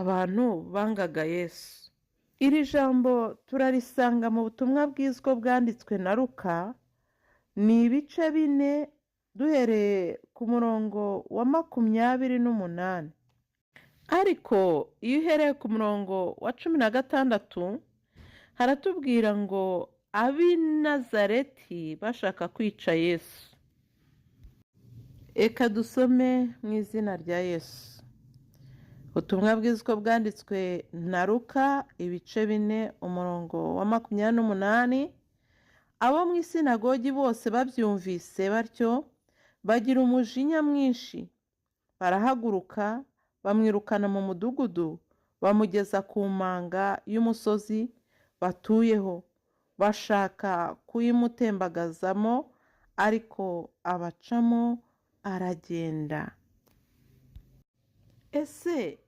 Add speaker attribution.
Speaker 1: Abantu bangaga Yesu. Iri jambo turarisanga mu butumwa bwiza uko bwanditswe na Luka, ni ibice 4 duhereye ku murongo wa 28. Ariko iyo uhereye ku murongo wa 16 haratubwira ngo ab'i Nazareti bashaka kwica Yesu. Reka dusome mu izina rya Yesu. Ubutumwa bwiza uko bwanditswe na Luka, ibice 4, umurongo wa 28. Abo mu isinagogi bose babyumvise batyo bagira umujinya mwinshi, barahaguruka bamwirukana mu mudugudu, bamugeza ku manga y'umusozi batuyeho, bashaka kuyimutembagazamo, ariko abacamo aragenda. Ese